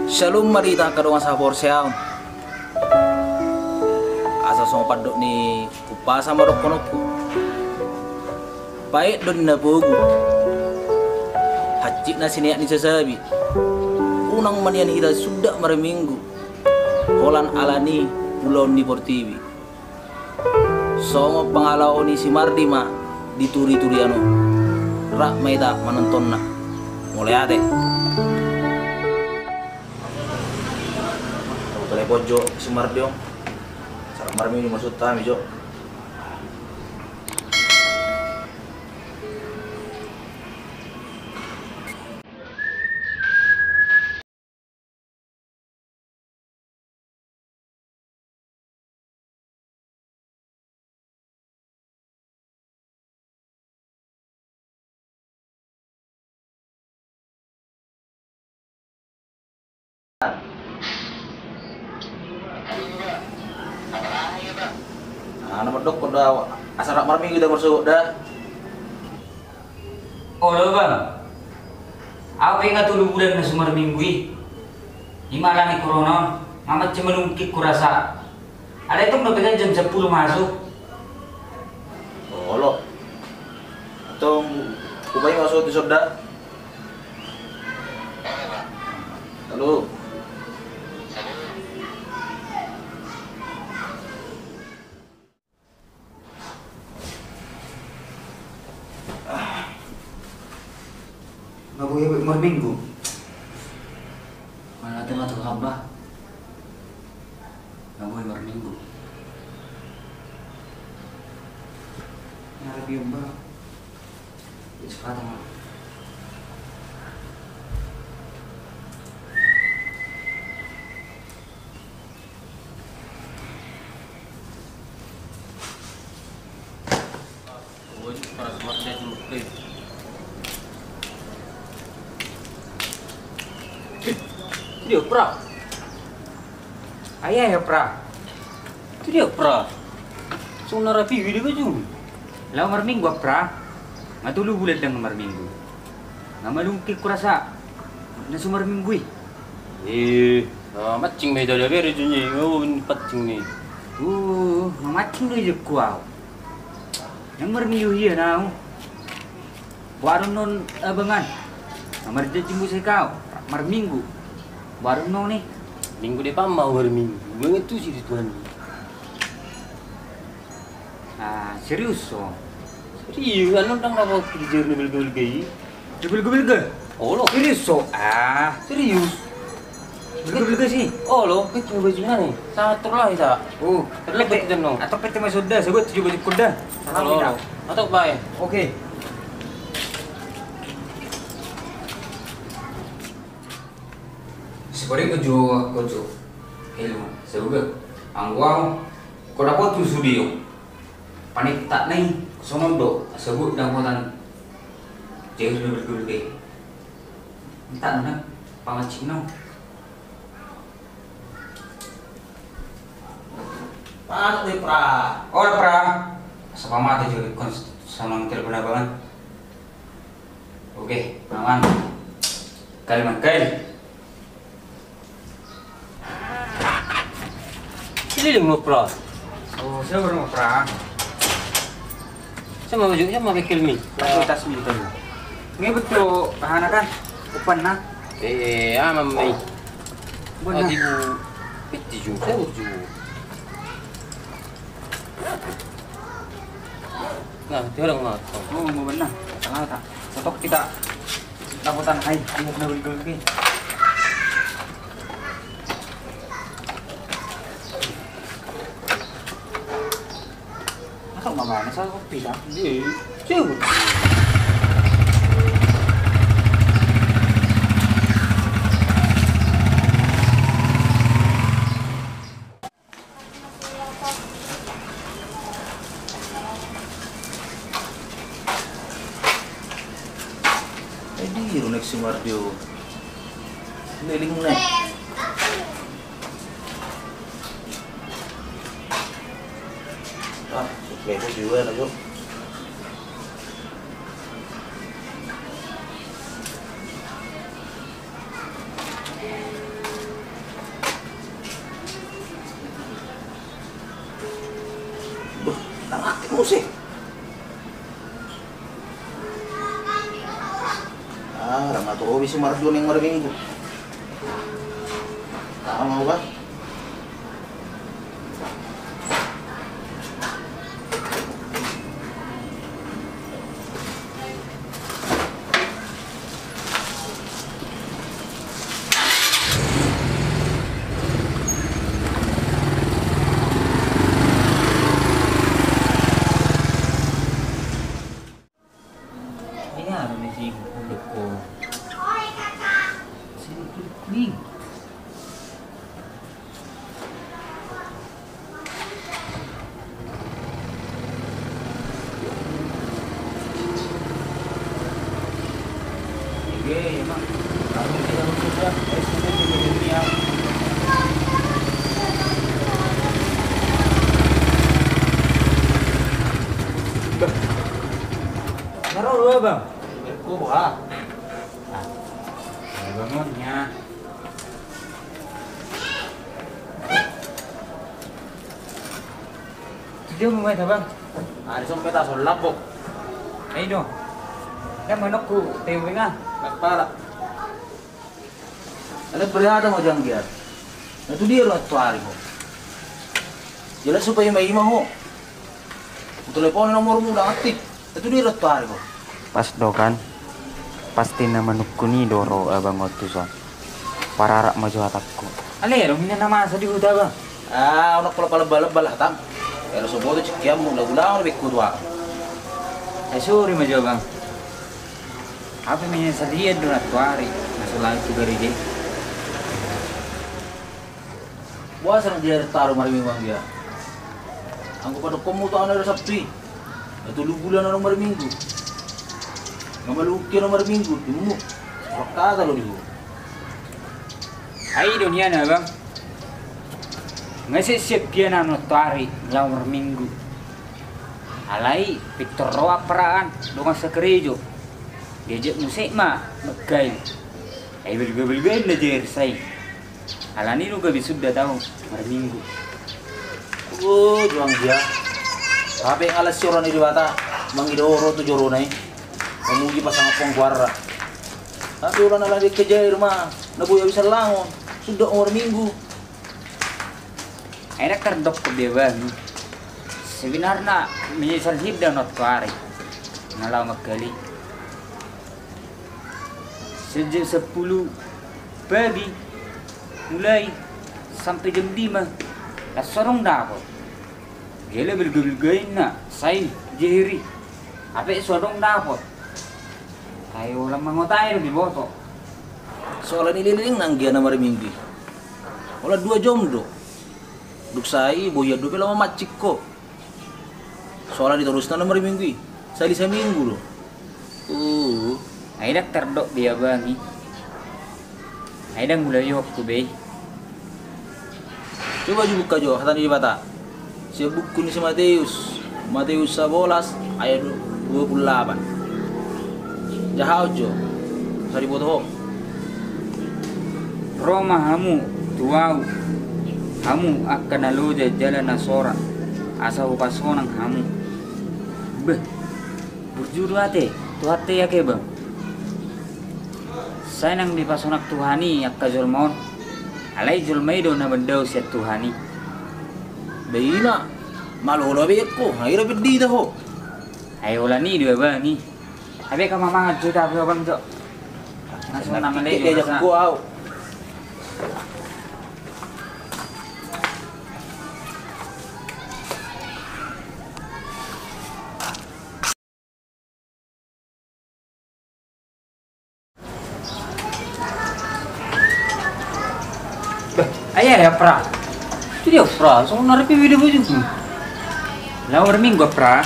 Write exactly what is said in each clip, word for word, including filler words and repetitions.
Syalom ma di hita angka dongan sahaporseaon. Asa songon pandok ni umpasa ma dohononku. Paet do ninna pogu, hansit na sineak ni sasabi. Unang ma nian hita sundat marminggu holan ala ni ulaon ni portibi. Songon pangalaho ni si Mardi ma di turiturian on. Rap ma hita manontonna. Mauliate. Telepon jo si Mardi on. Sarat marminggu maksud hami jo. Ah, na mandok da, asa rap marminggu da marsogot da. Olo bang. Au pe nga tolu bulan na so marminggu i. Ima ala ni korona on, nga mansai malungkit hurasa. Alai tong dope kan jam sampulu masuk. Olo. Antong hubaen ma sogot dison da. Halo. Nga boi au marminggu. Mana tengah tu hamba. Nga boi marminggu. Nga lebih umba. It's fatima. Dia pra. Ayah ya pra. Itu dia pra. Songon na rapi i do baju. Laho marminggu pra. Nga tolu bulan ndang marminggu. Nga malungkit hurasa. Na so marminggu i. Eh, ah, mancing ma hita da bere juni, oh, pancing ni. Uh, nga mancing do i jekku au. Ndang marminggu ia nau. Boha do annon abangan. Nga marjanji muse hau. Marminggu. Boha do annon i. Minggu depan ma au marminggu. Mangantusi di Tuhan. Ah, serius so. Serius, annon ndang dapot kerja na belga-belga i. Belga-belga? Olo. Serius so. Ah. Serius. Belga-belga si. Olo, itu baju mana? Sator lah ita. Oh, terlebih kita no. Atau pete masuk da, sebut tujuh baju kuda. Olo, olo. Atau bae. Oke. Sipori ko jo, ko jo. Helo, sebuga. Anggo au. Ko dapot tu studio. Panittak nai songon do sebut dapotan. Jauh dulu dulu deh. Minta nuna pangacik no. Mana deh pra? Ora pra. Sapa mata jauh kon sonong telepon abangan. Oke, aman. Kali mangkali. Keliling ma pra. Oh, siapa orang pra? Sama baju, sama bekel mi. Aku tas mi tadi. Ngebut tu hana kan? Upan na. Eh, aman mi. Benar. Adi bu. Piti ju, saya ju. Nah, dia orang mah. Oh, mau benar. Tengah tak. Sotok kita. Dapotan hai, ayo kena beli kopi. Masa nggak mana saya kopi dah? Iya. Cuy. Edi runek si Mardio. Leleng nek. Ah, suplai ko juga na jo. Use. Ah, rama tu hobi si mardua ning marminggu. Tama ba. Ia, ada misi kulit ko. Sini kulit. Naro dua, Bang. Ko, ah. Ah. Bangun ya. Dia mau main apa? Ah, di sompet asal lapok. Ayo dong. Kan manokku tewing ah. Kepala. Ada berada mau janggiar. Na tu dia ruat tuari ho. Jelas supaya ima-ima ho. Telepon nomormu udah aktif. Na tu dia ruat tuari ho. Pas do kan. Pasti na manungkun i do ro abang on tuson. Pararak ma jo hatangku. Ale dong, ina na masa di huta, Bang. Ah, unang pola palebba-lebba lah, Tam. Ero so boto cikkianmu, lagu-lagu na bekku tua. Eh, sori ma jo, Bang. Apa mina sadian do na tuari, na so lain tu gari de. Boasa nang dia taru marminggu anggia. Anggo padokkonmu tu ahu na ero Sabtu i. Na tolu bulan adong marminggu. Nga maluki adong marminggu, timu. Rok kata lo di ho. Ai do nian, Abang. Nga siap-siap dia na annon tuari, laho marminggu. Alai, pintor ro aparaan, dongan sakarejo. Diajak muse ma, manggail. Ai belga-belgain na jer sai. Alani do gabe sundat ahu marminggu. Oh, juang dia. Hape alas sioro ni Debata mangido ro tu jorona i. Mamuji pasangaphon goarna. Tapi ula na lagi kejair ma, na boi abis langon. Sundat marminggu. Ai ndang tardok be bang. Sebenarna menyesal hita annon tuari. Na laho manggali. Sejam sepuluh pagi mulai sampai jam lima. Las so adong dapot. Gela belga-belgainna sai jeheri. Ape so adong dapot. Ai ula mangotai do diboto. Soalna i leleng nanggia na marminggu. Ula dua jom do. Dung sai bohian dope laho mamancing ho. Soalna ditorusna na marminggu i. Sali saminggu do. Uh. Ai ndang tardok be abang i. Ai ndang ulaihon ho be. Coba jo buka jo hata ni Debata. Sian buku ni si Mateus. Mateus sabolas ayat dua puluh delapan. Jahaon jo. Sai diboto ho. Ro ma hamu tu ahu. Hamu angka na loja jala na sorat. Asa hupasonang hamu. Beh. Burju do ate, Tuhanta i ake bang. Sai nang dipasonang Tuhan i angka jolma on. Alai jolma i do na mandao sian Tuhan i. Ba i ma, malo do be ho, na ira pe dita ho. Ai holan i do abang i. Abe ka mamangan jo, tapi abang jo. Langsung nama lagi diajak ho au. Bah, ai, ai, Apra. Itu dia, Apra. Songon na ripi beda baju. Laho marminggu, Apra.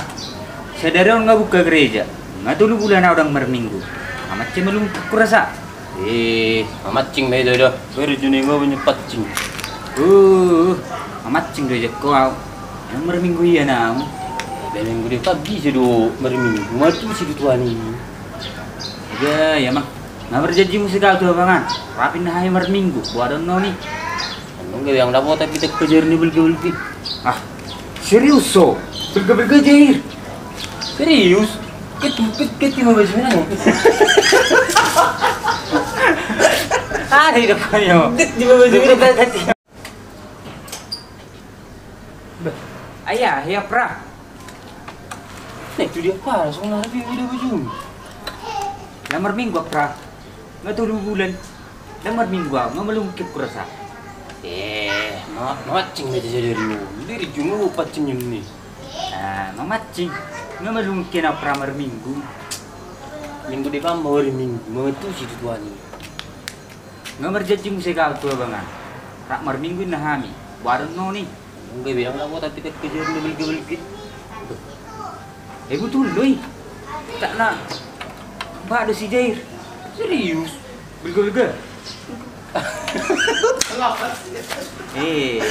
Sadari on nga buka gereja. Nga tolu bulan au ndang marminggu. Amat ce malum kurasa. Eh, mamancing ma ito do. Baru juni nga punya pancing. Uh, mamancing do jako au. Yang marminggu ia nau. Marminggu dia pagi sedo marminggu. Matu si Tuhan i. Ida, ia ma. Nga berjanji muse au tu abangan. Rapin na hae marminggu. Buat on noni. Emang gak yang dapat tapi tak kejar ni belgi-belgi. Ah, serius so. Belga-belga, Jair. Serius? Ganti, ganti ma baju mina. Ada di depannya. Ganti ma baju mina. Ganti. Bah, ayah, ya, Pra. Nah, itu dia, Pra, langsung lari dia, dia baju. Lah marminggu, Pra. Nga tolu bulan. Lah marminggu, nga malungkit kurasa. Eh, ma-, mancing ma jadi dari lu. Dari jumlah pancing ini. Ah, mamancing. Nga malungkit na, Pra, marminggu. Minggu depan ma hari Minggu, mangantusi tu tuan ini. Nga marjanji muse au tu abangan. Rap marminggu inna hami. Baru noni. Nga bilang na kota tiket kejar ni belga-belga. Eh, betul, doi. Tak na. Bak do si Jair. Serius. Belga-belga. Eh.